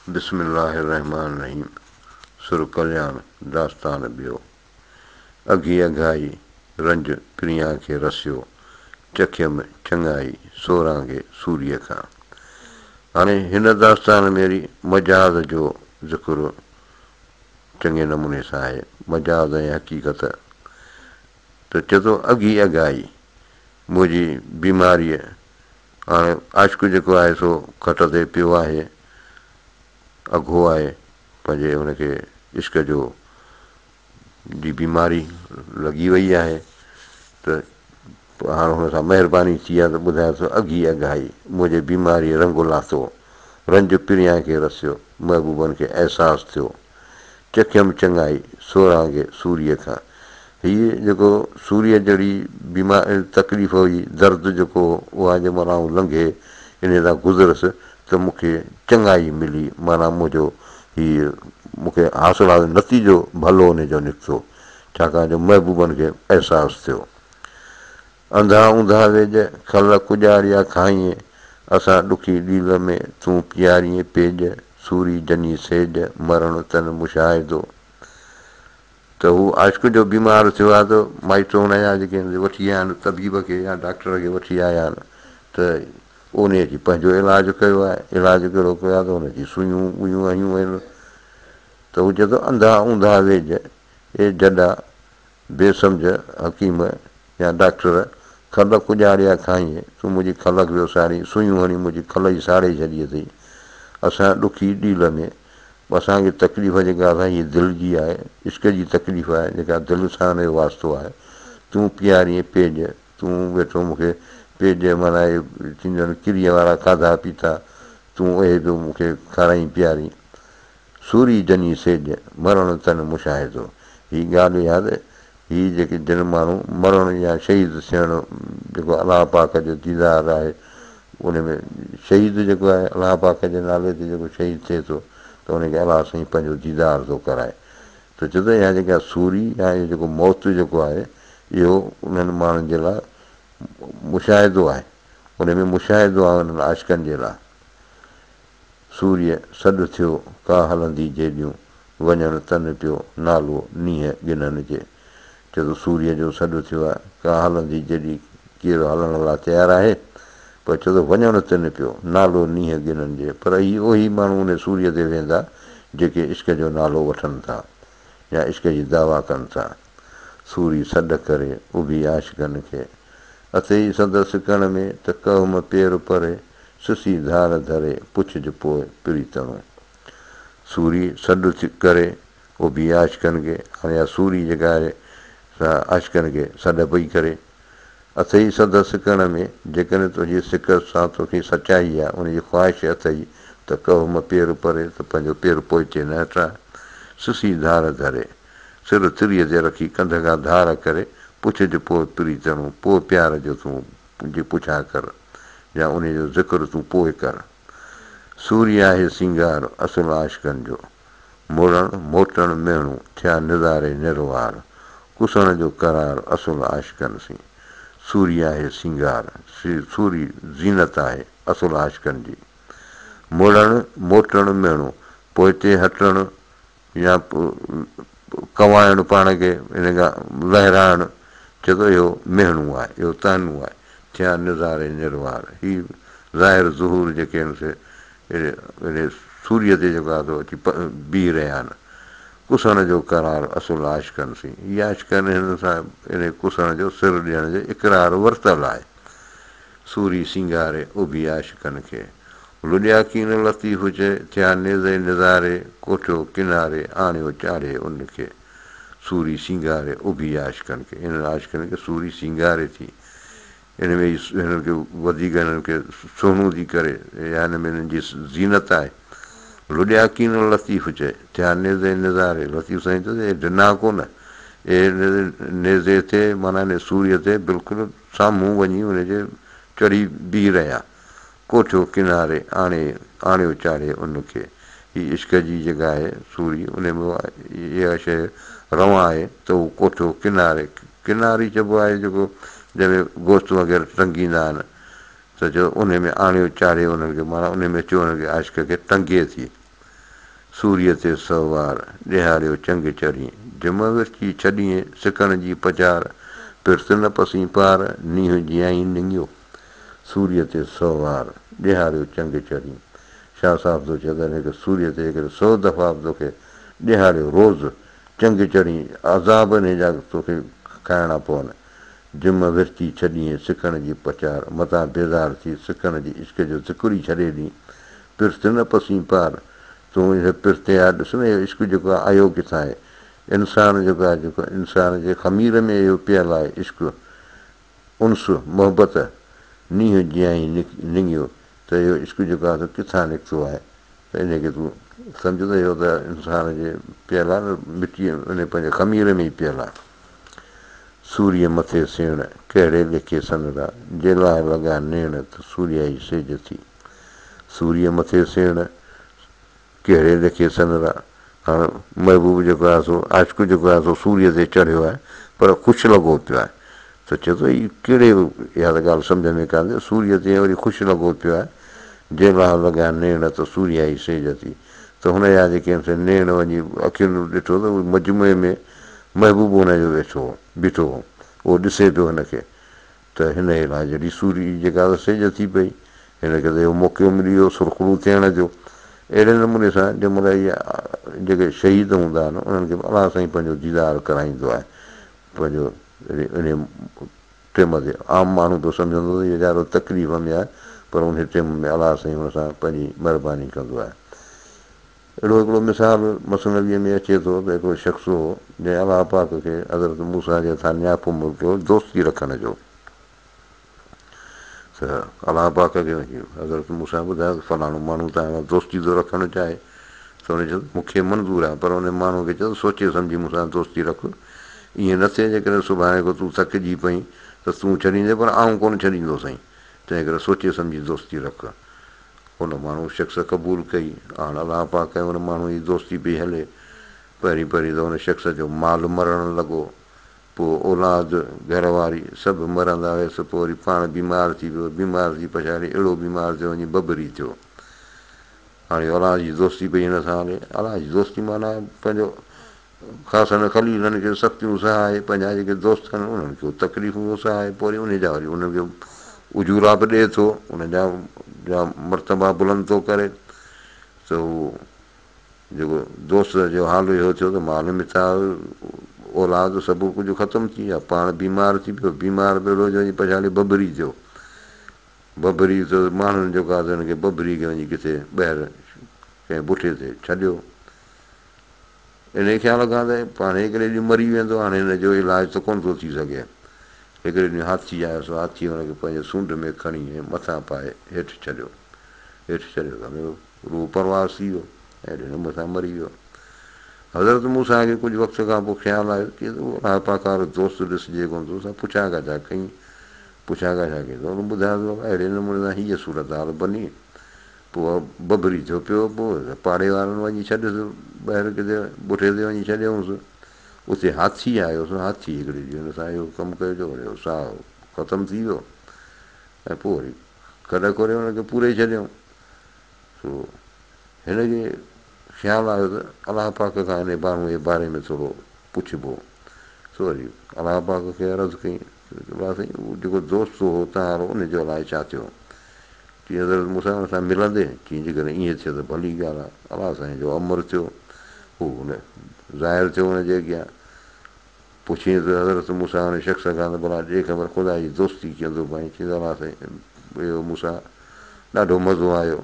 بسم الله الرحمٰن الرحيم سر ڪلياڻ داستان ٻيو اگهي اگهائي رنج پريان کي رسيو چکيم چڱائي سورانگي سوريء کان. هاڻي هن داستان ۾ وري مجاز جو ذڪر چڱي نموني سان آهي. مجاز ۽ حقيقت ته چئي ٿو اگهي اگهائي منهنجي بيماريء هاڻي عاشق جيڪو آهي سو کٽ تي پيو آهي، اگهو آهي، پنهنجي هن کي عشق جو جي بيماري لڳي وئي آهي ته هاڻ هن سان مهرباني ٿي آهي ته ٻڌائي ٿو اگهي اگهائي منهنجي بيماريء رنگ لاٿو، رنج پريان کي رسيو، محبوبن کي احساس ٿيو. چکيم چڱائي، سورانگي سوريء کان. هيء جيڪو سوريء جهڙي بيماري تڪليف هئي، درد جيڪو هو، اها جنهن مهل آئون لنگهي انهيء تان گذريس ته مون کي چڱائي ملي، معنيٰ منهنجو هيء مون کي حاصل آهي نتيجو ڀلو انهيء جو نڪتو، ڇاڪاڻ جو محبوبن کي احساس ٿيو. انڌا اونڌا ويڄ، کل ڪڄاڙيا کائين، اسان ڏکي ڏيل ۾، تون پيارين پيڄ، سوري جني سيڄ، مرڻ تن مشاهدو. ته هو عاشق جو بيمار ٿيو آهي ته مائٽ هن جا جيڪي هن وٺي آيا آهن طبيب کي يا ڊاڪٽر کي وٺي آيا آهن ته انهي اچي پنهنجو علاج ڪيو آهي. علاج ڪهڙو ڪيو آهي ته هن جي سوئيون ٻويون هنيون آهن ته هو چئي ٿو انڌا اونڌا ويڄ، اي جڏا، بي سمجهه حڪيم يا ڊاڪٽر، کل ڪڄاڙيا کائين، تون منهنجي کل پيو ساڙين، سوئيون هڻي منهنجي کل ئي ساڙي ڇڏي اٿئي. اسان ڏکي ڏيل ۾، اسان کي تڪليف جيڪا اسان جي دل جي آهي، عشق جي تڪليف آهي، جيڪا دل سان ان جو واسطو آهي. تون پيارين پيڄ، تون ويٺو مون کي پيڄ معنيٰ اهي ٿينديون آهن ڪريء وارا کاڌا پيتا، تون اهي پيو مون کي کارائين پيارين. سوري جني سيڄ، مرڻ تن مشاهدو. هي ڳالهه اها ته هي جيڪي جن ماڻهو مرڻ يا شهيد ٿيڻ جيڪو الله پاڪ جو ديدار آهي ان ۾ شهيد جيڪو آهي الله پاڪ جي نالي تي جيڪو شهيد ٿئي ٿو ته ان کي الله سائين پنهنجو ديدار ٿو ڪرائي ته چئي ٿو اها جيڪا سوري يا اهو جيڪو موت جيڪو آهي اهو انهن ماڻهن جي لاء مشاهدو آهي ان ۾ مشاهدو آهي انهن عاشقن جي لاء. سوريء سڏ ٿيو، ڪا هلندي جيڏيون، وڃڻ تن پيو، نالو نينهن ڳنهن جي. چئي ٿو سوريء جو سڏ ٿيو آهي، ڪا هلندي جيڏي، ڪير هلڻ لاء تيار آهي؟ پر چئي ٿو وڃڻ تن پيو، نالو نينهن ڳنهن جي. پر هي اهي ماڻهو انهي سوريء تي ويندا، جيڪي عشق جو نالو وٺن ٿا يا عشق جي دعويٰ ڪن ٿا. سوري سڏ ڪري، اڀي عاشقن کي. اٿئي سندس سڪڻ ۾، ته ڪهه م پير پري، سسي ڌار ڌري، پڇج پوء پريتڻو. سوري سڏ ڪري، اڀي عاشقن کي، هاڻي اها سوري جيڪا آهي، سا عاشقن کي سڏ پئي ڪري. اٿئي سندس سڪڻ ۾، جيڪڏهن تنهنجي سڪ سان توکي سچائي آهي، ان جي خواهش اٿئي، ته ڪهه م پير پري، ته پنهنجو پير پوئتي نه هٽراء. سسي ڌار ڌري، سر تريء تي رکي ڪنڌ کان ڌار ڪري، پڇج پوء پريتڻو، پوء پيار جو تون جي پڇا ڪر، يا انهيء جو ذڪر تون پوء ڪر. سوري آهي سينگار اصل عاشقن جو، مڙڻ موٽڻ ميڻو ٿيا نظاري نروار، ڪسڻ جو قرار اصل عاشقن سين. سوري آهي سينگار، سوري زينت آهي اصل عاشقن جي. مڙڻ موٽڻ ميڻو، پوئتي هٽڻ يا ڪنوائڻ پاڻ کي ان کان لهرائڻ چئي ٿو اهو مهڻو آهي، اهو طعنو آهي، ٿيا نظاري نروار، هي ظاهر ظهور جيڪي آهن سي انهي سوريء تي جيڪو آهي سو اچي بيهي رهيا آهن. ڪسڻ جو قرار اصل عاشقن سين، هي عاشقن هنن سان انهي ڪسڻ جو سر ڏيڻ جو اقرار ورتل آهي. سوري سينگاري اڀي عاشقن کي. لڏيا ڪين لطيف چئي، ٿيا نيزي نظاري، ڪوٺيو ڪناري، آڻيو چاڙهي ان کي. سوري سينگاري اڀي عاشقن کي. انهن عاشقن کي سوري سينگاري ٿي. ان ۾ ئي هنن کي وڌيڪ هنن کي سهڻو ٿي ڪري يا هن ۾ هنن جي زينت آهي. لڏيا ڪين لطيف چئي، ٿيا نيزي نظاري، لطيف سائين چيو ته اهي ڊنا ڪونه، اهي نيزي تي معنيٰ انهي سوريء تي بلڪل سامهون وڃي ان جي چڙهي بيهي رهيا. ڪوٺيو ڪناري آڻي آڻيو چاڙهي ان کي. هي عشق جي جيڪا آهي سوري ان ۾ اها شيء روان آهي ته هو ڪوٺيو ڪناري، ڪناري چئبو آهي جيڪو جنهن ۾ گوشت وغيره ٽنگيندا آهن ته چيو ان ۾ آڻيو چاڙهي انهن کي معنيٰ ان ۾ اچيو انهن کي عاشق کي ٽنگي ٿي. سوريء تي سو وار، ڏيهاڙيو چنگ چڙهين. جم ورچي ڇڏيين، سڪڻ جي پچار، پرت نه پسين پار، نينهن جيائين نڱيو. سوريء تي سو وار، ڏيهاڙيو چنگ چڙهين. شاهه صاحب ٿو چئي ته هڪ سوريء تي جيڪڏهن سو دفعا به توکي ڏيهاڙيو، روز، چنگ چڙهين، عذاب انهيء جا توکي کائڻا پون. جم ورچي ڇڏيين، سڪڻ جي پچار، متان بيزار ٿي سڪڻ جي عشق جو ذڪر ئي ڇڏي ڏين. پرت نه پسين پار، تون انهيء پرت يا ڏس نه اهو عشق جيڪو آهي آيو ڪٿان آهي. انسان جيڪو آهي جيڪو انسان جي خمير ۾ اهو پيل آهي عشق، انس، محبت، نينهن جيائين نڱيو ته اهو عشق جيڪو آهي سو ڪٿان نڪتو آهي ته انهيء کي تون سمجهه ته اهو ته انسان جي پيل آهي نه مٽيء انهيء پنهنجي خمير ۾ ئي پيل آهي. سوريء مٿي سيڻ، ڪهڙي ليکي سنرا، جي لاء لڳا نيڻ ته سوريائي سيج ٿي. سوريء مٿي سيڻ، ڪهڙي ليکي سنرا. هاڻ محبوب جيڪو آهي سو عاشق جيڪو آهي سو سوريء تي چڙهيو آهي پر خوش لڳو پيو آهي ته چئي ٿو هي ڪهڙي اها ته ڳالهه سمجهه ۾ ڪانه ٿي سوريء تي وري خوش لڳو پيو آهي جنهن لاء لڳا نيڻ ته سوريائي سيج ٿي ته هن جا جيڪي آهن سي نيڻ وڃي اکين ڏٺو ته مجموعي ۾ محبوب هن جو ويٺو هو بيٺو هو اهو ڏسي پيو هن کي ته هن جي لاء جهڙي سوري جيڪا ته سيج ٿي پئي، هن کي ته اهو موقعو ملي ويو سرخرو ٿيڻ جو. اهڙي نموني سان جنهن مهل اهي جيڪي شهيد هوندا آهن، انهن کي به الله سائين پنهنجو ديدار ڪرائيندو آهي. پنهنجو انهيء ٽيم تي عام ماڻهو پيو سمجهندو ته هي ويچارو تڪليف ۾ آهي، پر انهيء ٽيم ۾ الله سائين هن سان پنهنجي مهرباني ڪندو آهي. اهڙو هڪڙو مثال مثنويء ۾ اچي ٿو ته هڪڙو شخص هو، جنهن الله پاڪ کي حضرت موسيٰ جي هٿان نياپو موڪليو دوستي رکڻ جو ته الله پاڪ کي وڃي حضرت موسيٰ ٻڌايو ته فلاڻو ماڻهو توهان سان دوستي ٿو رکڻ چاهي ته هن چيو ته مون کي منظور آهي پر ان ماڻهوء کي چيو ته سوچي سمجهي مون سان دوستي رک ائين نه ٿئي جيڪڏهن سڀاڻي ڪو تون ٿڪجي پئين ته تون ڇڏيندين پر آئون ڪونه ڇڏيندوسئين تنهن ڪري سوچي سمجهي دوستي رک. ان ماڻهو شخص قبول ڪئي. هاڻ الله پاڪ ۽ ان ماڻهو جي دوستي پئي هلي. پهرين پهرين ته ان شخص جو مال مرڻ لڳو. پوء اولاد، گهر واري سڀ مرندا ويس. پوء وري پاڻ بيمار ٿي پيو. بيمار ٿي پڇاڙي اهڙو بيمار ٿيو وڃي ببري ٿيو. هاڻي الله جي دوستي پئي هن سان هلي. الله جي دوستي معنيٰ پنهنجو خاصن خليلن کي سختيون سهائي، پنهنجا جيڪي دوست آهن انهن کي تڪليفون سهائي، پوء وري انهي جا وري انهن کي اجورا به ڏئي ٿو، انهن جا جا مرتبا بلند ٿو ڪري ته هو جيڪو دوست جو حال اهو ٿيو ته مال متاع اولاد سڀ ڪجهه ختم ٿي ويا، پاڻ بيمار ٿي پيو، بيمار به اهڙو جو وڃي پڇاڙي ببري ٿيو، ببري ٿيو ته ماڻهن جيڪو آهي هن کي ببري کي وڃي ڪٿي ٻاهر ڪنهن بٺي تي ڇڏيو. انهيء خيال کان ته پاڻ هڪڙي ڏينهن مري ويندو، هاڻي هن جو علاج ته ڪونه ٿو ٿي سگهي. هڪڙي ڏينهن هاٿي آيو، سو هاٿيء هن کي پنهنجي سونڍ ۾ کڻي ۽ مٿان پائي هيٺ ڇڏيو. هيٺ ڇڏيو ته هن جو روح پرواز ٿي ويو ۽ اهڙي نموني سان مري ويو. حضرت موسيٰ کي ڪجهه وقت کان پوء خيال آيو ته ڪيئن ته اهو الله پاڪ وارو دوست ڏسجي ڪونه ٿو، سا پڇا ڳاڇا ڪئي. پڇا ڳاڇا ڪئي ته هن ٻڌايو ته بابا اهڙي نموني سان هيء صورتحال بني. پوء ببري ٿيو پيو، پوء پاڙي وارن وڃي ڇڏيس، ٻاهر ڪٿي بٺي تي وڃي ڇڏيائونس. اتي هاٿي آيو، سو هاٿي هڪڙي ڏينهن هن سان اهو ڪم ڪيو جو هن جو ساهه ختم ٿي ويو ۽ پوء وري کڏ کوري هن کي پوري ڇڏيائون. سو هن کي خيال آيو ته الله پاڪ کان انهي ماڻهوء جي باري ۾ ٿورو پڇبو. سو وري الله پاڪ کي عرض ڪيائين ته الله سائين اهو جيڪو دوست هو توهان وارو ان جو الائي ڇا ٿيو؟ چيائين حضرت موسيٰ ان سان ملندي؟ چيائين جيڪڏهن ائين ٿئي ته ڀلي ڳالهه آهي. الله سائين جو امر ٿيو، هو ان ظاهر ٿيو ان جي اڳيان. پڇيائين ته حضرت موسيٰ ان شخص کان ته ڀلا ڏي خبر خدا جي دوستي ڪيئن ٿو پائين؟ چيائين ته الله سائين اهو موسيٰ ڏاڍو مزو آيو.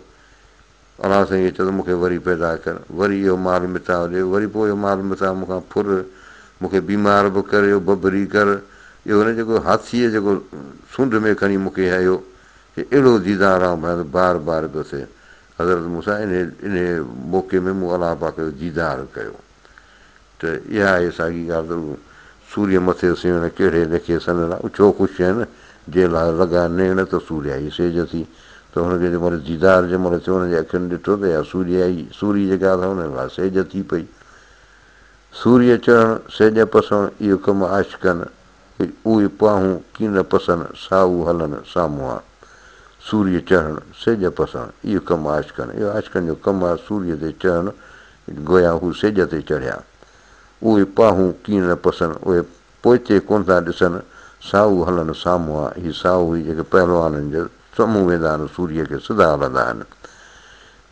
الله سائين کي چئو ته مون کي وري پيدا ڪر، وري اهو مال متاع ڏي، وري پوء اهو مال متاع مون کان ڦر، مون کي بيمار به ڪر، اهو ببري ڪر، اهو نه جيڪو هاٿيء جيڪو سونڍ ۾ کڻي مون کي هنيو، چي اهڙو ديدار آئون ڀانيان ته بار بار پيو ٿئي. حضرت موسيٰ انهيء انهيء موقعي ۾ مون الله پاڪ جو ديدار ڪيو. ته اها آهي ساڳي ڳالهه ته سوريء مٿي سيڻ ڪهڙي ليکي سنهڙا ڇو خوش آهن، جي لاء لڳا نيڻ ته سوريائي سيج ٿي ته هن کي جنهن مهل ديدار جنهن مهل ٿيو هن جي اکين ڏٺو ته اها سوريائي سوري جيڪا اٿا ان لاء سيج ٿي پئي. سوريء چڙهڻ سيج پسڻ اهو ڪم عاشقن اهي پاهون ڪين پسن سائو هلن سامهون سوريء چڙهڻ سيج پسڻ اهو ڪم عاشقن اهو عاشقن جو ڪم آهي سوريء تي چڙهڻ گويا هو سيج تي چڙهيا. اهي پاهون ڪين نه پسن، اهي پوئتي ڪونه ٿا ڏسن، سائو هلن سامهون آ، هي سائو هي جيڪي پهلوانن جي سامهون ويندا آهن، سوريء کي سڌا هلندا آهن.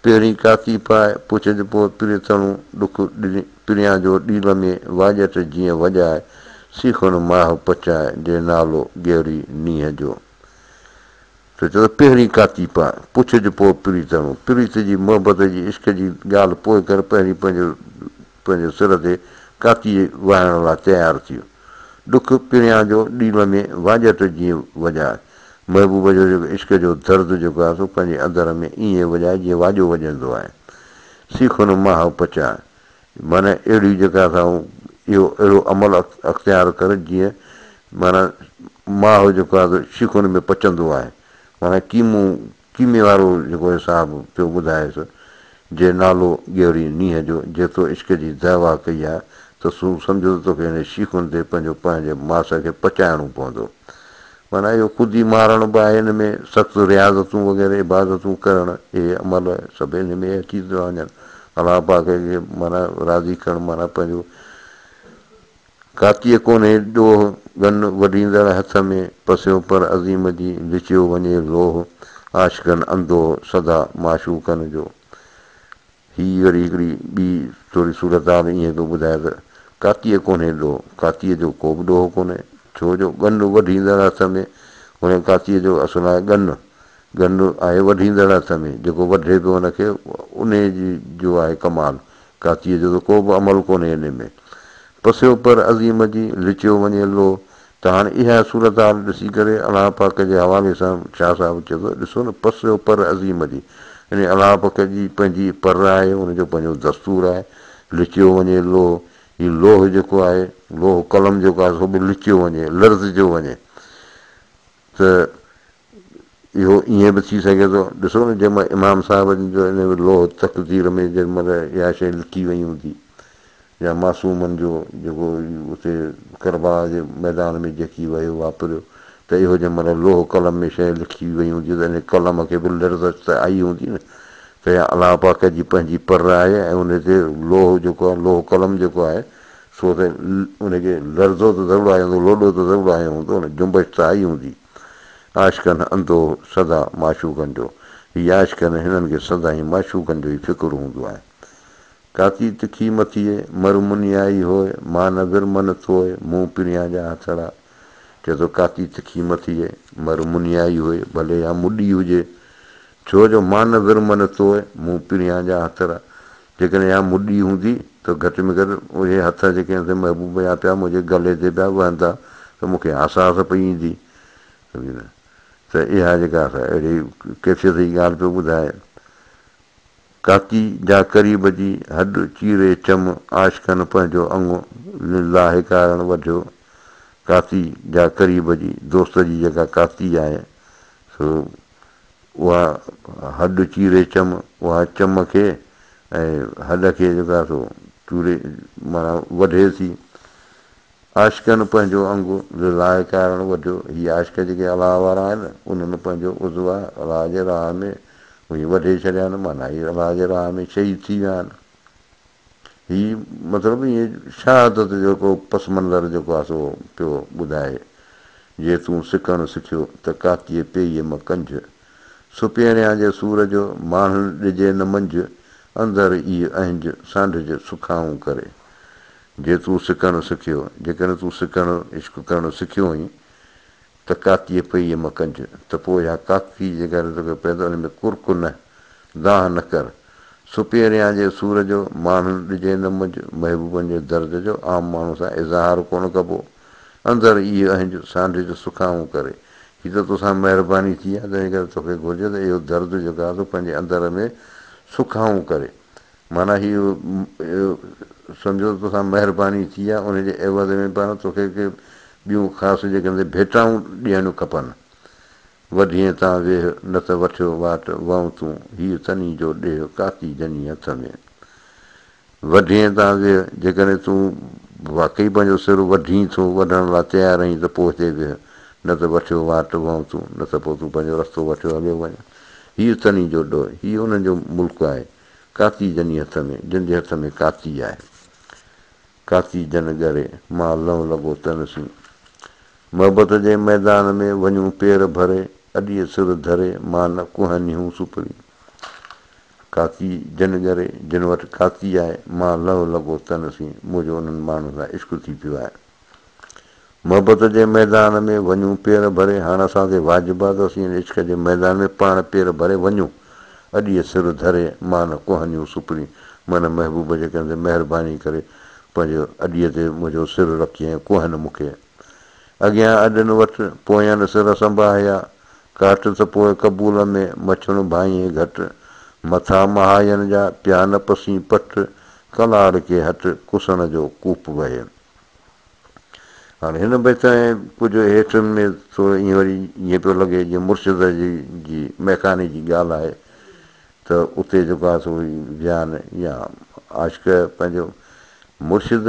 پهرين ڪاتي پاء، پڇج پوء پريتڻو، ڏک پريان جو ڏيل ۾، واڄٽ جيئن وڄاء، سيخن ماهه پچاء، جي نالو گيڙي نينهن جو. ته چئو ته پهرين ڪاتي پاء، پڇج پوء پريتڻو، پريت جي محبت جي عشق جي ڳالهه پوء ڪر، پهرين پنهنجو پنهنجي سر تي ڪاتي وهائڻ لاء تيار ٿيء. ڏک پريان جو ڏيل ۾ واڄٽ جيئن وڄاء. محبوب جو جيڪو عشق جو درد جيڪو آهي سو پنهنجي اندر ۾ ائين وڄاء جيئن واڄو وڄندو آهي. سيخن ماهه پچاء. معنيٰ اهڙي جيڪا سا اهو اهڙو عمل اختيار ڪر جيئن معنيٰ ماهه جيڪو آهي سو شيخن ۾ پچندو آهي. معنيٰ قيمو قيمي وارو جيڪو حساب پيو ٻڌائيس، جي نالو ڳيري نينهن جو، جي تو عشق جي دعويٰ ڪئي آهي ته سو سمجهه ته توکي هن شيخن تي پنهنجو پنهنجي ماس کي پچائڻو پوندو. معنيٰ اهو خود ئي مارڻ به آهي ان ۾ سخت رياضتون وغيره عبادتون ڪرڻ اهي عمل سڀ ان ۾ اچي ٿا وڃن. الله پاڪ کي معنيٰ راضي ڪرڻ معنيٰ پنهنجو ڪاتيء ڪونهي ڏوهه، ڳن وڍيندڙ هٿ ۾، پسيو پر عظيم جي، لچيو وڃي لوهه، عاشقن اندوهه، سدا معشوقن جو. هي وري هڪڙي ٻي ٿوري صورتحال ائين پيو ٻڌائي ته ڪاتيء ڪونهي ڏوهه، ڪاتيء جو ڪو به ڏوهه ڪونهي، ڇو جو ڳن وڍيندڙ هٿ ۾، هن ڪاتيء جو اصل آهي ڳن، ڳن آهي وڍيندڙ هٿ ۾، جيڪو وڍي پيو ان کي، انهيء جو آهي ڪمال، ڪاتيء جو ته ڪو به عمل ڪونهي انهي ۾. پسيو پر عظيم جي، لچيو وڃي لوهه. ته هاڻي اها صورتحال ڏسي ڪري الله پاڪ جي حوالي سان شاهه صاحب چئي ٿو، ڏسو نه پسيو پر عظيم جي، يعني الله پاڪ جي پنهنجي پر آهي، ان جو پنهنجو دستور آهي، لچيو وڃي لوهه، هي لوهه جيڪو آهي، لوهه قلم جيڪو آهي سو به لچيو وڃي، لرزجيو وڃي. ته اهو ائين به ٿي سگهي ٿو. ڏسو نه جنهن مهل امام صاحب جن جو ان لوح تقدير ۾ جنهن مهل اها شيء لکي وئي هوندي يا معصومن جو جيڪو اتي ڪربلا جي ميدان ۾ جيڪي وهيو واپريو ته اهو جنهن مهل لوح قلم ۾ شيء لکي وئي هوندي ته ان قلم کي به لرزش ته آئي هوندي نه ته اها الله پاڪ جي پنهنجي پر آهي ۽ ان تي لوح جيڪو آهي لوح قلم جيڪو آهي سو ته ان کي لرزو ته ضرور آيو هوندو، لوڏو ته ضرور آيو هوندو نه، جنبش ته آئي هوندي. عاشقن اندوهه سدا معشوقن جو. هي عاشقن هنن کي سدائين معشوقن جو ئي فڪر هوندو آهي. ڪاتي تکي مٿيء، مر منيائي هوء، مان نه ورمن ٿوء، مون پريان جا هٿڙا. چئي ٿو ڪاتي تکي مٿيء، مر منيائي هوء، ڀلي اها مڏي هجي، ڇو جو مان نه ورمن ٿوء، مون پريان جا هٿڙا. جيڪڏهن اها مڏي هوندي ته گهٽ ۾ گهٽ اهي هٿ جيڪي هن محبوب جا پيا منهنجي گلي تي پيا وهندا ته مون کي آساس پئي ايندي. سمجهيو نه؟ ته اها جيڪا سا اهڙي ڪيفيت جي ڳالهه پيو ٻڌائي. ڪاتي جا قريب جي هڏ چيري چم عاشقن پنهنجو اڱ لله ڪارڻ وڍيو. ڪاتي جا قريب جي دوست جي جيڪا ڪاتي آهي سو اها هڏ چيري چم، اها چم کي ۽ هڏ کي جيڪو آهي سو چوري معنيٰ وڍي ٿي. عاشقن پنهنجو انگ لله ڪارڻ وڍيو. هي عاشق جيڪي الله وارا آهن، انهن پنهنجو عضوا الله جي راهه ۾ وڃي وڍي ڇڏيا آهن، معنيٰ هي الله جي راهه ۾ شهيد ٿي ويا آهن. هي مطلب ائين شهادت جو هڪڙو پس منظر جيڪو آهي سو پيو ٻڌائي. جي تون سڪڻ سکيو ته ڪاتيء پيئي م ڪنجهه. سپيريان جي سور جو ماڻهن ڏجي نه منجهه، اندر ئي اهنج سانڍج سکائون ڪري. جي تون سڪڻ سکيو، جيڪڏهن تون سڪڻ، عشق ڪرڻ، سکيو آهين ته ڪاتيء پيئي م ڪنجهه، ته پوء اها ڪاتي جيڪا توکي پئي ته ان ۾ ڪرڪ نه، دانهن نه ڪر. سپيريان جي سور جو، ماڻهن ڏجي نه منجهه، محبوبن جي درد جو، عام ماڻهو سان اظهار ڪونه ڪبو. اندر ئي اهنج سانڍج سکائون ڪري. هي ته توسان مهرباني ٿي آهي، تنهن ڪري توکي گهرجي ته اهو درد جيڪو آهي سو پنهنجي اندر ۾ سکائون ڪري. معنيٰ هي سمجهو ته توسان مهرباني ٿي آهي، ان جي عيوض ۾ پاڻ توکي ڪي ٻيون خاص جيڪي ڀيٽائون ڏيڻيون کپن. وڍين تان ويهه، نه ته وٺيو واٽ وئون تون، هيء تني جو ڏيهه، ڪاتي جني هٿ ۾. وڍين تان ويهه، جيڪڏهن تون واقعي پنهنجو سر وڍين ٿو، وڍڻ لاء تيار آهين ته پوء هتي ويهه، نه ته وٺيو واٽ وئون تون، نه ته پوء تون پنهنجو رستو وٺيو هليو وڃ. هيء تني جو ڏوهه، هيء انهن جو ملڪ آهي. ڪاتي جني هٿ ۾، جن جي هٿ ۾ ڪاتي آهي. ڪاتي جن ڳري، مان لئون لڳو تن سين. محبت جي ميدان ۾، وڃون پير ڀري، اڏيء سر ڌري، مان نه ڪوهنيون سپرين. ڪاتي جن ڳري، جن وٽ ڪاتي آهي، مان لئون لڳو تن سين، منهنجو انهن ماڻهن سان عشق ٿي پيو آهي. محبت جي ميدان ۾، وڃون پير ڀري، هاڻ اسان تي واجب آهي ته اسين ان عشق جي ميدان ۾ پاڻ پير ڀري وڃون، اڏيء سر ڌري، مان نه ڪوهنيون سپرين، من محبوب جي ڪنهن تي مهرباني ڪري پنهنجي اڏيء تي منهنجو سر رکي ۽ ڪوهن مون کي. اڳيان اڏن وٽ، پويان سر سنباهيا، ڪاٽ ته پوء قبول ۾، مڇڻ ڀانئين گهٽ، مٿا مهاين جا، پيا نه پسين پٽ، ڪلاڙ ڪي هٽ، ڪسڻ جو ڪوپ وهي. هاڻي هن بيت ۽ ڪجهه هيٺن ۾ ٿورو ائين وري ائين پيو لڳي جيئن مرشد جي جي ميخاني جي ڳالهه آهي ته اتي جيڪو آهي سو ويا آهن يا عاشق پنهنجو مرشد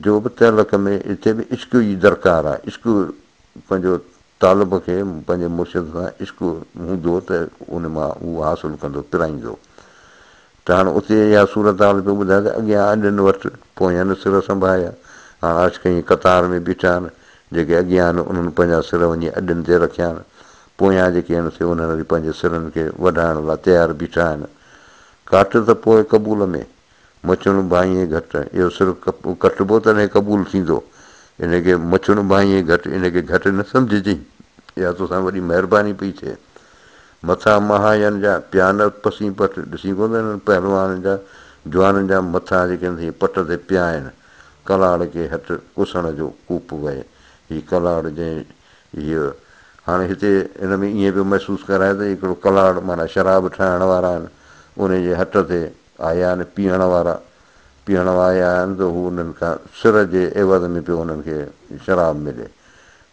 جو به تعلق ۾ اتي به عشق ئي درڪار آهي عشق پنهنجو طالب کي پنهنجي مرشد سان عشق هوندو ته ان مان هو حاصل ڪندو پرائيندو ته هاڻ اتي اها صورتحال پيو ٻڌائي ته اڳيان اڏن وٽ پويان سر سنڀايا. هاڻ عاشق ائين قطار ۾ بيٺا آهن. جيڪي اڳيان آهن انهن پنهنجا سر وڃي اڏن تي رکيا آهن. پويان جيڪي آهن سي انهن وري پنهنجي سرن کي وڍائڻ لاء تيار بيٺا آهن. ڪاٽ ته پوء قبول ۾. مچڻ ڀانئين گهٽ، اهو سر ڪٽبو تڏهن قبول ٿيندو. ان کي مچڻ ڀانئين گهٽ، ان کي گهٽ نه سمجهجئين. اها توسان وڏي مهرباني پئي ٿئي. مٿا مهاين جا، پيا نه پسين پٽ، ڏسين ڪونه ته انهن پهلوانن جا، جوانن جا مٿا جيڪي آهن سي پٽ تي پيا آهن. ڪلاڙ ڪي هٽ، ڪسڻ جو ڪوپ وهي. هي ڪلاڙ جنهن هيء هاڻي هتي هن ۾ ائين پيو محسوس ڪرائي ته هڪڙو ڪلاڙ معنيٰ شراب ٺاهڻ وارا آهن، انهي جي هٽ تي آيا آهن پيئڻ وارا، پيئڻ وارا آيا آهن ته هو انهن کان سر جي عيوض ۾ پيو انهن کي شراب ملي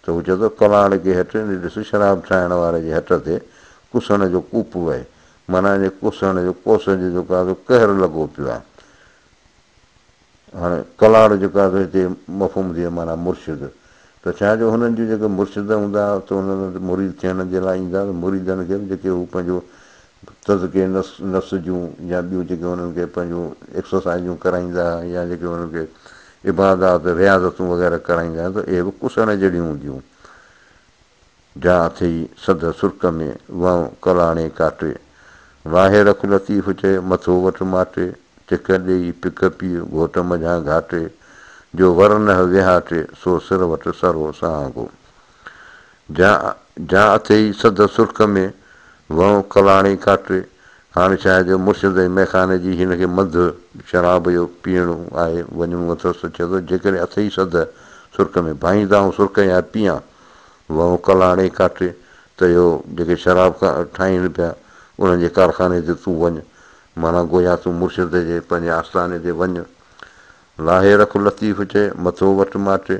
ته هو چئي ٿو ڪلاڙ ڪي هٽ ڏس شراب ٺاهڻ واري جي هٽ تي ڪسڻ جو ڪوپ وهي معنيٰ ان جي ڪسڻ جو ڪوس جو جيڪو آهي سو قهر لڳو پيو آهي. هاڻي ڪلاڙ جيڪو آهي سو هتي مفهوم ٿي ويو معنيٰ مرشد ته ڇا جو هنن جون جيڪي مرشد هوندا هئا ته هنن وٽ مريد ٿيڻ جي لاء ايندا ته مريدن کي به جيڪي هو پنهنجو تزڪيه نفس جون يا ٻيون جيڪي هنن کي پنهنجون ايڪسرسائيزون ڪرائيندا هئا يا جيڪي هنن کي عبادات رياضتون وغيره ڪرائيندا هئا ته اهي به ڪسڻ جهڙيون هونديون جا اٿئي سڌ سرڪ ۾، وئون ڪلاڻي ڪاٽي. لاهي رک لطيف چئي، مٿو وٺ ماٽي. چڪ ڏيئي پڪ پيء، گهوٽ منجهان گهاٽي. جو ور نه ويهاٽي، سو سر وٽ سرهو سهانگو. جا جا اٿئي سڌ سرڪ ۾، وئون ڪلاڻي ڪاٽي. هاڻ ڇا آهي جو مرشد ۽ ميخاني جي هن کي منڌ شراب جو پيئڻو آهي، وڃڻو اٿس ته چئي ٿو، جيڪڏهن اٿئي سڌ سرڪ ۾، ڀانئين ته آئون سرڪ يا پيئان. وئون ڪلاڻي ڪاٽي ته اهو جيڪي شراب ٺاهين پيا، انهن جي ڪارخاني تي تون وڃ. معنيٰ گويا تون مرشد جي پنهنجي آستاني تي وڃ. لاهي رک لطيف چئي، مٿو وٺ ماٽي.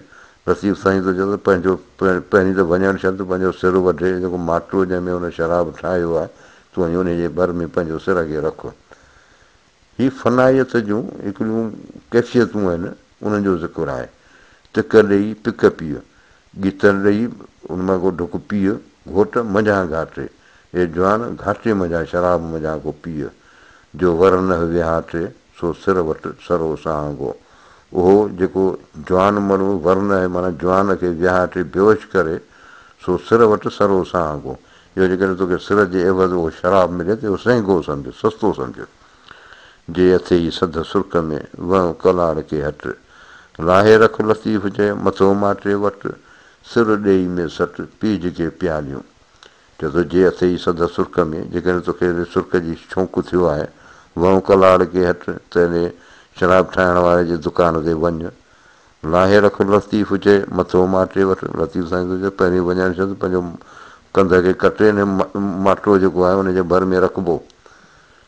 لطيف سائين ٿو چئي ته پنهنجو پهرين ته وڃڻ شرط پنهنجو سر وڍي جيڪو ماٽو جنهن ۾ هن شراب ٺاهيو آهي، تون وڃي انهي جي ڀر ۾ پنهنجو سر کي رک. هي فنائيت جون هڪڙيون ڪيفيتون آهن، انهن جو ذڪر آهي. تڪ ڏيئي پڪ پيء، ڳيتن ڏيئي ان مان ڪو ڍڪ پيء، گهوٽ منجهان گهاٽي، اي جوان گهاٽي منجهان شراب منجهان ڪو پيء، جو ور نه ويهاٽي، سو سر وٽ سرهو سهانگو. اهو جيڪو جوان مڙهو ور نه معنيٰ جوان کي ويهاٽي بيهوش ڪري، سو سر وٽ سرهو سهانگو. اهو جيڪڏهن توکي سر جي عيوض اهو شراب ملي ته اهو سهنگو سمجهه، سستو سمجهه. جي اٿئي سڌ سرڪ ۾، وهه ڪلاڙ ڪي هٽ. لاهي رک لطيف چئي، مٿو ماٽي وٽ. سر ڏيئي ۾ سٽ، پيج ڪي پياليون. چئي ٿو، جي اٿئي سڌ سرڪ ۾، جيڪڏهن توکي اهڙي سرڪ جي شوق ٿيو آهي، وهه ڪلاڙ ڪي هٽ، ته انهي شراب ٺاهڻ واري جي دڪان تي وڃ. لاهي رک لطيف چئي، مٿو ماٽي وٺ. لطيف سائين ٿو چئي، پهرين وڃڻ شرط پنهنجو ڪنڌ کي ڪٽي انهي ماٽو جيڪو آهي ان جي ڀر ۾ رکبو.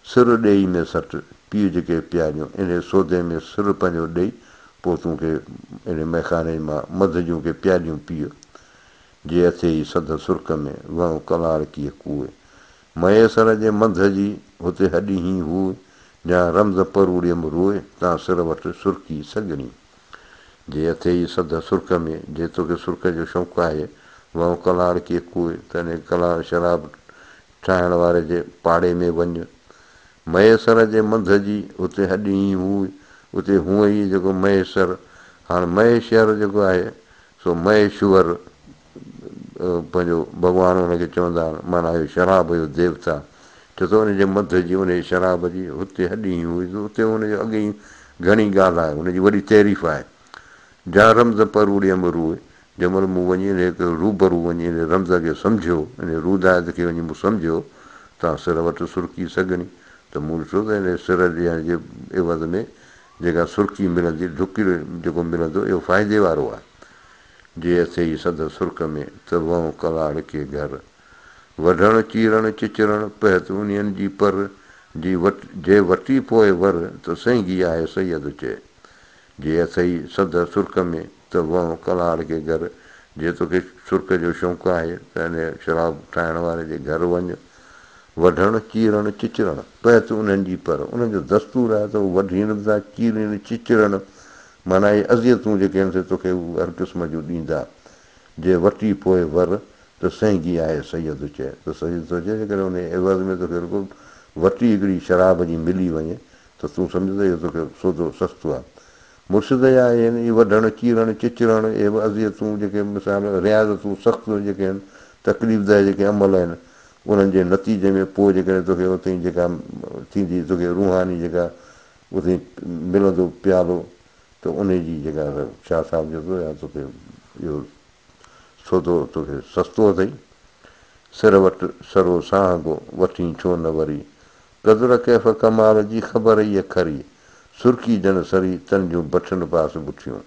سر ڏيئي ۾ سٽ، پيء جيڪي پياريون، انهي سودي ۾ سر پنهنجو ڏئي، پوء تون ڪي انهي مئخاني مان مڌ جون ڪي پياليون پيء. جي اٿيئي سڌ سرڪ ۾، وهه ڪلاڙ ڪيئه ڪوء. ميسر جي منڌ جي، هتي هڏي هين هوء، جا رمز پروڙيم روء، تان سر وٽ سرڪي سڳڻي. جي اٿيئي سڌ سرڪ ۾، جي توکي سرڪ جو شوق آهي، وهه ڪلاڙ ڪيئه ڪوء، ته انهي ڪلاڙ شراب ٺاهڻ واري جي پاڙي ۾ وڃ. مهيسر جي منڌ جي، اتي هڏ ئي هو، اتي هونء ئي جيڪو مهيسر، هاڻ مهيشر جيڪو آهي، سو مهيشور پنهنجو ڀڳوان ان کي چوندا آهن، معنيٰ اهو شراب جو ديوتا. چئي ٿو ان جي منڌ جي، ان جي شراب جي، هتي هڏ ئي هئي، اتي ان جو اڳي ئي گهڻي ڳالهه آهي، ان جي وڏي تعريف آهي. جا رمز پروڙيم روء، جنهن مهل مون وڃي ان کي روبرو وڃي ان رمز کي سمجهيو، ان رودائت کي وڃي مون سمجهيو، تان سر وٽ سرڪي سگهڻي، ته مون ڏٺو ته ان سر ڏيڻ جي عيوض ۾ جيڪا سرڪي ملندي، ڍڪ جيڪو ملندو، اهو فائدي وارو آهي. جي اٿئي سڌ سرڪ ۾، ته وئون ڪلاڙ ڪي گهر. وڍڻ، چيرڻ، چچرڻ، پهت انهين جي پر، جي وٽ، جي وٽي پوء ور، ته سهنگي آهي سيد چئي. جي اٿئي سڌ سرڪ ۾، ته وئون ڪلاڙ ڪي گهر. جي توکي سرڪ جو شوق آهي، ته انهيء شراب ٺاهڻ واري جي گهر وڃ. وڍڻ، چيرڻ، چچرڻ، پهت انهن جي پر، انهن جو دستور آهي ته هو وڍين به ٿا، چيرين، چچرن، معنيٰ اهي اذيتون جيڪي آهن سي توکي هو هر قسم جون ڏيندا. جي وٽي پوء ور، ته سهنگي آهي سيد چئي. ته سيد ٿو چئي جيڪڏهن انهيء عيوض ۾ توکي رڳو وٽي هڪڙي شراب جي ملي وڃي ته تون سمجهه ته اهو توکي سودو سستو آهي. مرشد جا اهي آهن، اهي وڍڻ، چيرڻ، چچرڻ، اهي به اذيتون جيڪي مثال رياضتون سخت جيڪي آهن، تڪليف ده جيڪي عمل آهن، انهن جي نتيجي ۾ پوء جيڪڏهن توکي اتي جيڪا ٿيندي توکي روحاني جيڪا اتي ملندو پيالو ته انهي جي جيڪا شاهه صاحب چئي ٿو يا توکي اهو سودو توکي سستو اٿئي. سر وٽ سرو سهانگو، وٺين ڇو نه وري. قدر ڪيف ڪمال جي خبر ئي کري. سرڪي جن سري، تن جون بٺن پاس بٺيون.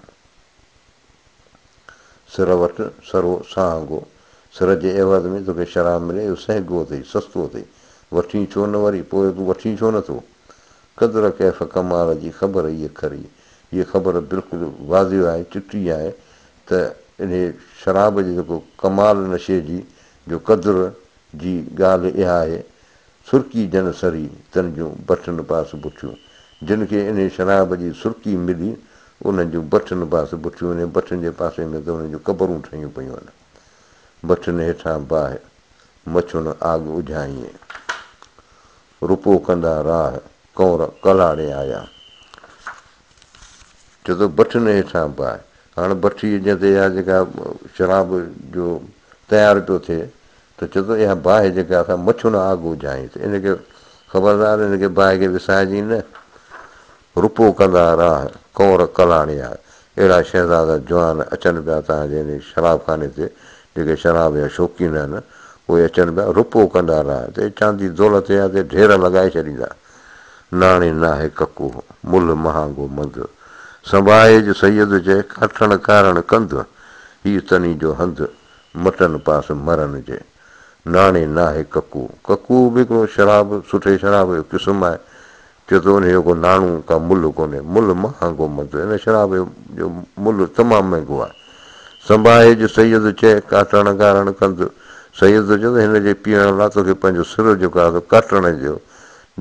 سر وٽ سرو سهانگو، سر جي عيوض ۾ توکي شراب ملي، اهو سهنگو اٿئي، سستو اٿئي. وٺين ڇو نه وري، پوء تون وٺين ڇو نه ٿو؟ قدر ڪيف ڪمال جي خبر ئي کري. هيء خبر بلڪل واضح آهي، چٽي آهي ته انهيء شراب جي جيڪو ڪمال نشي جي جو قدر جي ڳالهه اها آهي، سرڪي جن سري، تن جون بٺن پاس بٺيون. جن کي انهيء شراب جي سرڪي ملي، انهن جون بٺن پاس بٺيون، انهيء بٺن جي پاسي ۾ ته انهن جون قبرون ٺهيون پيون آهن. بٺن هيٺان باهه، مڇن آڳ اجهائين. رپو ڪندا راهه، ڪنور ڪلاڙي آيا. چئي ٿو بٺن هيٺان باهه. هاڻ بٺي جنهن تي اها جيڪا شراب جو تيار پيو ٿئي ته چئي ٿو اها باهه جيڪا سا مڇن آڳ اجهائين ته ان کي خبردار ان کي باهه کي وسائجين نه. رپو ڪندا راهه، ڪنور ڪلاڙي آيا. اهڙا شهزادا جوان اچن پيا تان جي انهي شراب خاني تي جيڪي شراب جا شوقين آهن اهي اچن پيا رپو ڪندا راهه تي چاندي دولت جا تي ڍير لڳائي ڇڏيندا. ناڻي ناهي ڪڪوهه، ملهه مهانگو منڌ. سنڀائج سيد چئي، ڪاٺڻ ڪارڻ ڪنڌ. هي تني جو هنڌ، مٽن پاس مرن جي. ناڻي ناهي ڪڪوهه. ڪڪوهه به هڪڙو شراب، سٺي شراب جو قسم آهي. چئي ٿو انهيء جو ڪو ناڻو، ڪا ملهه ڪونهي. ملهه مهانگو منڌ. ان شراب جو ملهه تمام مهنگو آهي. سنڀائج سيد چئي، ڪاٽڻ ڪارڻ ڪنڌ. سيد چيو ته هن جي پيئڻ لاء توکي پنهنجو سر جيڪو آهي سو ڪاٽڻ جو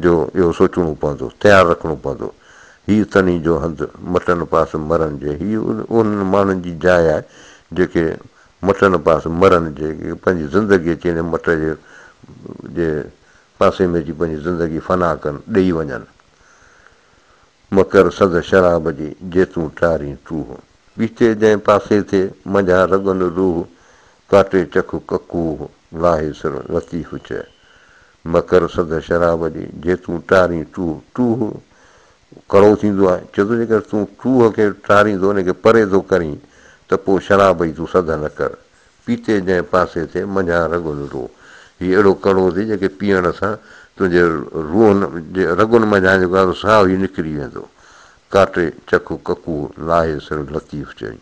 جو اهو سوچڻو پوندو، تيار رکڻو پوندو. هيء تني جو هنڌ، مٽن پاس مرن جي. هيء انهن ماڻهن جي جاء آهي، جيڪي مٽن پاس مرن جي، پنهنجي زندگي اچي انهيء مٽ جي جي پاسي ۾ اچي پنهنجي زندگي فنا ڪن، ڏيئي وڃن. مڪر سڌ شراب جي، جي تون ٽارين ٽوهه. پيتي جنهن پاسي ٿئي، منجهان رڳن روح، ڪاٽي چک ڪڪوهه، لاهي سر لطيف چئه. مڪر سڌ شراب جي، جي تون ٽارين ٽوهه. ٽوهه ڪڙو ٿيندو آهي. چئي ٿو جيڪر تون ٽوهه کي ٽاريندو، ان کي پري ٿو ڪرين ته پوء شراب جي تون سڌ نه ڪر. پيتي جنهن پاسي ٿئي، منجهان رڳن روح. هي اهڙو ڪڙو اٿئي جيڪي پيئڻ سان تنهنجي روحن جي رڳن منجهان جيڪو آهي سو ساهه ئي نڪري ويندو. ڪاٽي چک ڪڪوء، لاهي سر لطيف چئي.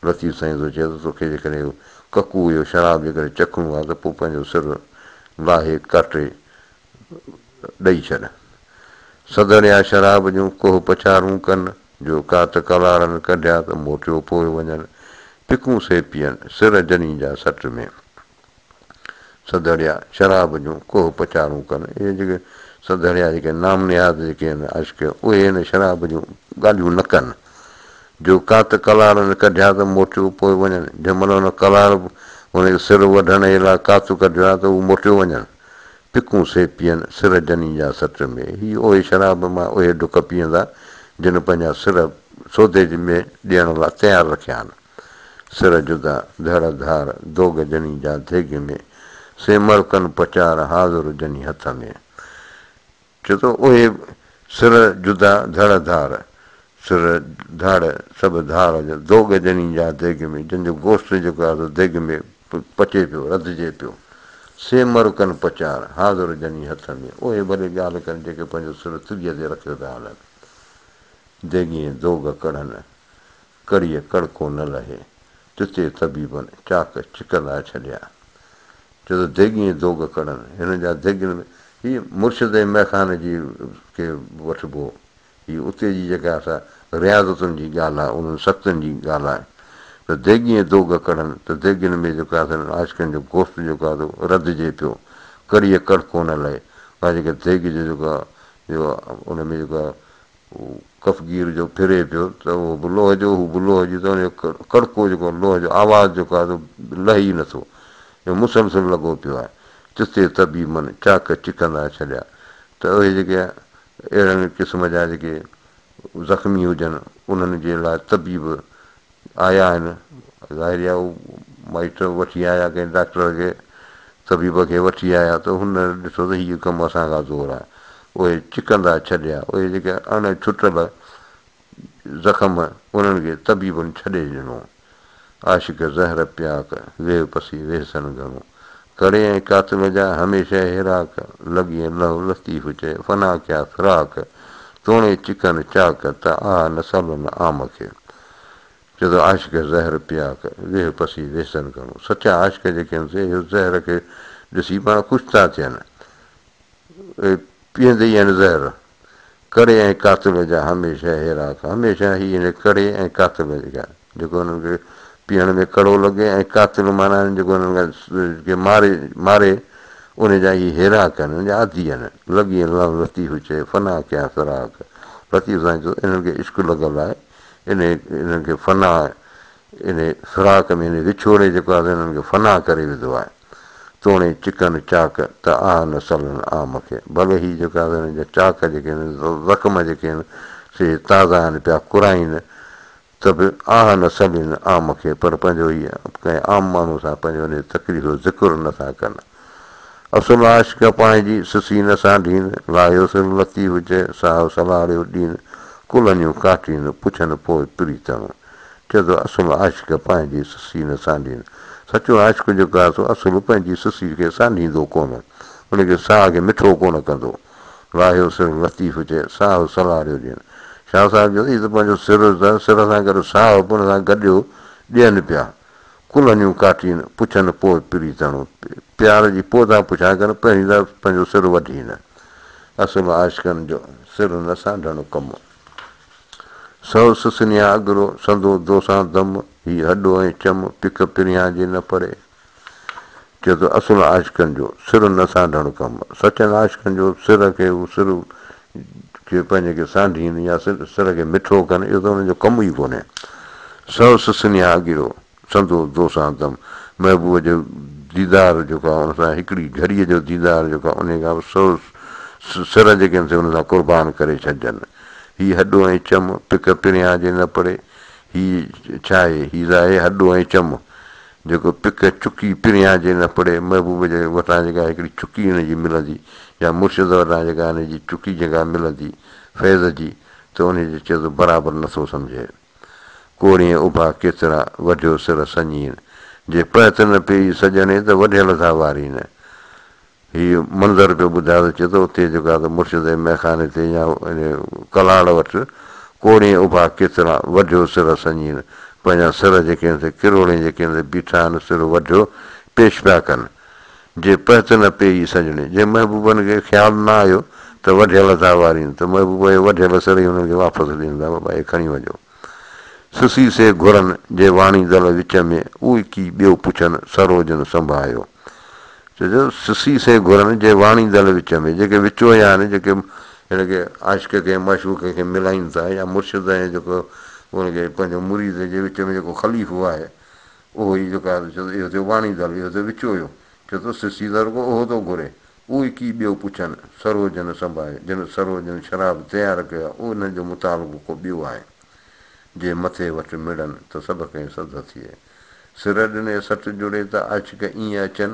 لطيف سائين ٿو چئي ته توکي جيڪڏهن اهو ڪڪوء اهو شراب جيڪڏهن چکڻو آهي ته پوء پنهنجو سر لاهي ڪاٽي ڏئي ڇڏ. سڌڙيا شراب جون ڪوهه پچارون ڪن، جو ڪات ڪلاڙن ڪڍيا ته موٽيو پوء وڃن، پڪون سي پيئن، سر جني جا سٽ ۾. سڌڙيا شراب جون ڪوهه پچارون ڪن. اهي جيڪي سڌڙيا جيڪي نام نهاد جيڪي آهن عاشق، اهي هن شراب جون ڳالهيون نه ڪن. جو ڪات ڪلاڙن ڪڍيا ته موٽيو پوء وڃن. جنهن مهل هن ڪلاڙ هن کي سر وڍڻ جي لاء ڪات ڪڍيو آهي ته هو موٽيو وڃن. پڪون سي پيئن، سر جني جا سٽ ۾. هي اهي شراب مان اهي ڍڪ پيئندا، جن پنهنجا سر سودي ۾ ڏيڻ لاء تيار رکيا آهن. سر جدا، ڌڙ ڌار، دوڳ جني جا ڌيڳ ۾، سي مرڪن پچار، حاضر جني هٿ ۾. چئي ٿو، اهي سر جدا، ڌڙ ڌار، سر ڌڙ سڀ ڌار، دوڳ جني جا ديڳ ۾، جن جو گوشت جيڪو آهي سو ديڳ ۾ پچي پيو، رڌجي پيو، سي مر ڪن پچار، حاضر جني هٿ ۾، اهي ڀلي ڳالهه ڪن جيڪي پنهنجو سر تريء تي رکيو پيا هلن. ديڳين دوڳ ڪڙهن، ڪڙيء ڪڙڪو نه لهي، تتي طبيبن چاڪ چڪندا ڇڏيا. چئي ٿو ديڳين دوڳ ڪڙهن، هنن جا ديڳين ۾، هي مرشد ۽ مئخاني جي کي وٺبو هي اتي جي جيڪا سا رياضتن جي ڳالهه آهي، انهن سختين جي ڳالهه آهي ته ديڳين دوڳ ڪڙهن ته ديڳين ۾ جيڪو آهي سو عاشقن جو گوشت جيڪو آهي سو رڌجي پيو، ڪڙيء ڪڙڪو نه لهي. اها جيڪا ديڳ جو جيڪو آهي جو ان ۾ جيڪو آهي ڪفگير جو ڦري پيو ته اهو به لوهه جو، هو به لوهه جي ته ان جو ڪڙڪو جيڪو آهي لوهه جو آواز جيڪو آهي سو لهي ئي نٿو، اهو مسلسل لڳو پيو آهي. تتي طبيبن چاڪ چڪندا ڇڏيا ته اهي جيڪي اهڙن قسم جا جيڪي زخمي هجن انهن جي لاء طبيب آيا آهن. ظاهري آهي هو مائٽ وٺي آيا ڪنهن ڊاڪٽر کي طبيب کي وٺي آيا ته هن ڏٺو ته هيء ڪم اسان کان زور آهي. اهي چڪندا ڇڏيا. اهي جيڪي اڻ ڇٽل زخم انهن کي طبيبن ڇڏي ڏنو. عاشق زهر پياڪ، ويهه پسي ويسن گهڻو. ڪڙي ۽ قاتل جا هميشه هيراڪ، لڳي لهو لطيف چئي، فنا ڪيا فراق، توڻي چڪن چاڪ، ته آه نه سلن عام کي. چئي ٿو عاشق زهر پياڪ، ويهه پسي ويسن گهڻو. سچا عاشق جيڪي آهن سي اهو زهر کي ڏسي پاڻ خوش ٿا ٿين. اهي پيئندي ئي آهن زهر. ڪڙي ۽ قاتل جا هميشه هيراڪ، هميشه هي ان ڪڙي ۽ قاتل جا، جيڪو انهن کي پيئڻ ۾ ڪڙو لڳي ۽ قاتل معنيٰ جيڪو انهن کي ماري ماري ان جا هي هيراڪ آهن، ان جا عادي آهن. لڳي الله لطيف چئي، فنا ڪيان فراق. لطيف سائين چيو انهن کي عشق لڳل آهي، انهي انهن کي فنا انهي فراق ۾ انهي وڇوڙي جيڪو آهي سو انهن کي فنا ڪري وڌو آهي. توڻي چڪن چاڪ ته آه نه سلن عام کي. ڀلي هي جيڪا هن جا چاڪ جيڪي آهن، زخم جيڪي آهن، سي تازا آهن پيا ڪرائين ته به آه نه سلين عام کي، پر پنهنجو هي ڪنهن عام ماڻهو سان پنهنجو انهي تڪليف جو ذڪر نه ٿا ڪن. اصل عاشق پنهنجي سسي نه سانڍين، لاهيو سر لطيف چئي، ساهه سلهاڙيو ڏين، ڪلهنيون ڪاٽين، پڇن پوء پريتڻو. چئي ٿو اصل عاشق پنهنجي سسي نه سانڍين. سچو عاشق جيڪو آهي سو اصل پنهنجي سسي کي سانڍيندو ڪونه، ان کي ساهه کي مٺو ڪونه ڪندو. لاهيو سر لطيف چئي، ساهه سلهاڙيو ڏين. شاهه صاحب چيو ته هي ته پنهنجو سر سر سان گڏ ساهه به ان سان گڏيو ڏين پيا. ڪلهنيون ڪاٽين، پڇن پوء پريتڻو. پيار جي پوء ٿا پڇا ڪن، پهرين ٿا پنهنجو سر وڍين. اصل عاشقن جو سر نه سانڍڻ ڪم. سو سسنيان اڳرو، سندو دوسان دم، هي هڏو ۽ چم، پڪ پريان جي نه پري. چئي ٿو اصل عاشقن جو، سر نه سانڍڻ ڪم. سچن عاشقن جو سر کي هو سر کي پنهنجي کي سانڍين يا سر کي مٺو ڪن، اهو ته انهن جو ڪم ئي ڪونهي. سو سسنيان اڳرو، سندو دوسان دم، محبوب جو ديدار جيڪو آهي ان سان هڪڙي گهڙيء جو ديدار جيڪو آهي انهيء کان به سو سر جيڪي آهن سي ان سان قربان ڪري ڇڏجن. هي هڏو ۽ چم، پڪ پريان جي نه پڙي. هي ڇا آهي؟ هي ظاهر هڏو ۽ چم، جيڪو پڪ چڪي پريان جي نه پڙي. محبوب جي وٽان جيڪا هڪڙي چڪي هن جي ملندي يا مرشد وٽان جيڪا هن جي چڪي جيڪا ملندي فيض جي ته انهيء جي چيز برابر نٿو سمجهي. ڪوڙين اڀا ڪيترا، وڍيو سر سڃين. جي پهت نه پيئي سڄڻي ته وڍيل ٿا وارين. هي منظر پيو ٻڌائي ته چئي ٿو اتي جيڪو آهي ته مرشد جي مئخاني تي يا ان ڪلاڙ وٽ ڪوڙين اڀا ڪيترا، وڍيو سر سڃين. پنهنجا سر جيڪي آهن سي ڪروڙين جيڪي آهن سي بيٺا آهن سر وڍيو پيش پيا ڪن. جي پهت نه پيئي سڄڻي. جي محبوبن کي خيال نه آيو ته وڍيل ٿا وارين ته محبوب اهي وڍيل سر ئي انهن کي واپس ڏين ٿا بابا اهي کڻي وڃو. سسي سي گهرن جي واڻيندل وچ ۾ اهي ڪي ٻيو پڇن سروجن سنڀايو. چئجو سسي سي گهرن جي واڻيندل وچ ۾ جيڪي وچويا آهن جيڪي هن کي عاشق کي ۽ معشوق کي ملائين ٿا يا مرشد ۽ جيڪو ان کي پنهنجو مريد جي وچ ۾ جيڪو خليفو آهي اهو ئي جيڪو آهي چئي ٿو اهو ٿيو واڻيندل، اهو ٿيو وچويو. چئي ٿو سسي ته رڳو اهو ٿو گهري، اهي ڪي ٻيو پڇن، سرو جن سنڀايو، جن سرو جن شراب تيار ڪيو آهي، انهن جو مطالبو ڪو ٻيو آهي. جي مٿي وٽ مڙن ته سڀ ڪنهن سڌ ٿئي. سر ڏني سٽ جڙي ته عاشق ائين اچن،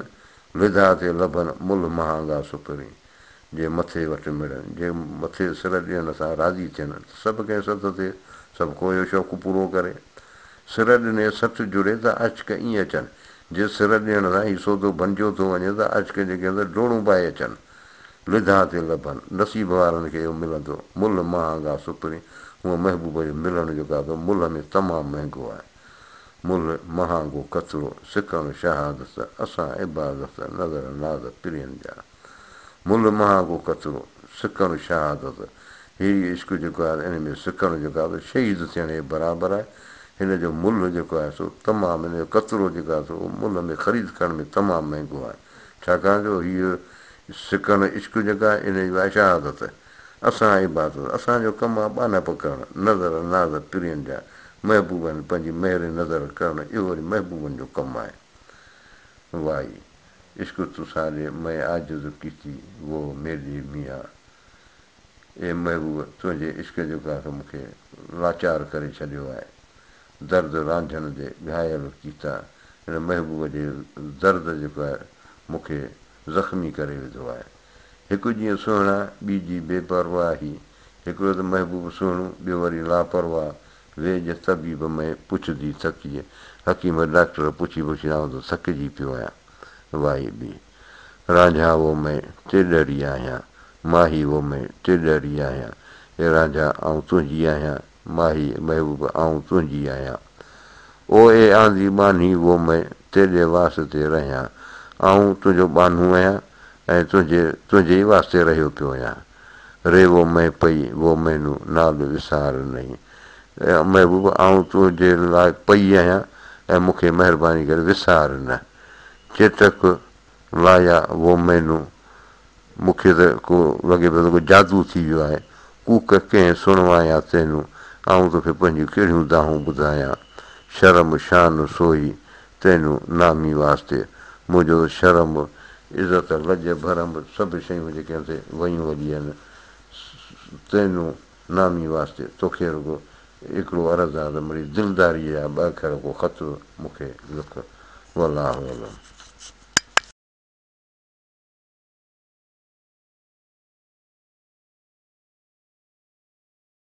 لڌا تي لڀن ملهه مهانگا سپرين. جي مٿي وٽ مڙن، جي مٿي سر ڏيڻ سان راضي ٿين ته سڀ ڪنهن سڌ ٿئي، سڀ ڪو اهو شوق پورو ڪري. سر ڏني سٽ جڙي ته عاشق ائين اچن، جي سر ڏيڻ سان هي سودو بنجيو ٿو وڃي ته عاشق جيڪي آهن ته ڊوڙون پائي اچن. لڌا تي لڀن، نصيب وارن کي اهو ملندو، ملهه مهانگا سپرين، هونء محبوب جو ملڻ جيڪو آهي سو ملهه ۾ تمام مهنگو آهي. ملهه مهانگو ڪترو، سڪڻ شهادت، اسان عبادت، نظر ناز پرين جا. ملهه مهانگو ڪترو، سڪڻ شهادت، هي عشق جيڪو آهي ان ۾ سڪڻ جيڪو آهي سو شهيد ٿيڻ جي برابر آهي. هن جو ملهه جيڪو آهي سو تمام هن جو ڪترو جيڪو آهي سو ملهه ۾ خريد ڪرڻ ۾ تمام مهنگو آهي. ڇاڪاڻ جو هيء سڪڻ عشق جيڪا آهي ان جي آهي شهادت. اسان عبادت، اسان جو ڪم آهي ٻانهپ ڪرڻ، نظر ناز پرين جا، محبوبن پنهنجي مهر نظر ڪرڻ اهو وري محبوبن جو ڪم آهي. وائي، عشق تساڏي مئن عاجز ڪيتي، وو ميڏي ميان. اي محبوب! تنهنجي عشق جيڪو آهي سو مون کي لاچار ڪري ڇڏيو آهي. درد رانجهن the گهايل ڪيتا، هن محبوب جي درد جيڪو آهي مون کي زخمي ڪري وڌو آهي. هڪ جيئن سهڻا، ٻي جي بي پرواهي، هڪڙو ته محبوب سهڻو، ٻيو وري لاپرواهه، ويڄ طبيب مئي پڇدي ٿڪيء، حڪيم ڊاڪٽر پڇي پڇي آئون ته ٿڪجي پيو آهيان. وائي ٻي. رانجها وو مئي تيڏڙي آهيان، ماهي وو مئي تيڏڙي آهيان، اي رانجها آئون تنهنجي آهيان، ماهي محبوب آئون تنهنجي آهيان. او اي آندي ٻانهي وو مئي تيڏي واسطي رهيان، آئون تنهنجو ٻانهو آهيان ۽ تنهنجي تنهنجي ئي واسطي رهيو پيو آهيان. ري وو مئي پئي وو مينون نال وسار نهين. اي محبوب آئون تنهنجي لاء پئي آهيان ۽ مون کي مهرباني ڪري وسار نه. چيٽڪ لايا وو مينون، مون کي ته ڪو لڳي پيو ته ڪو جادو ٿي ويو آهي. ڪوڪ ڪنهن سڻوايا تينون، آئون توکي پنهنجون ڪهڙيون دانهون ٻڌايان. شرم شان سوئي تينون نامي واسطي، منهنجو ته شرم، عزت، لڄ، ڀرم سڀ شيون جيڪي آهن سي ويون هلي آهن. تينون نامي واسطي توکي رڳو هڪڙو عرض آهي ته مڙئي دلداريء جا ٻه اکر ڪو خط مون کي لک. والله اعلم.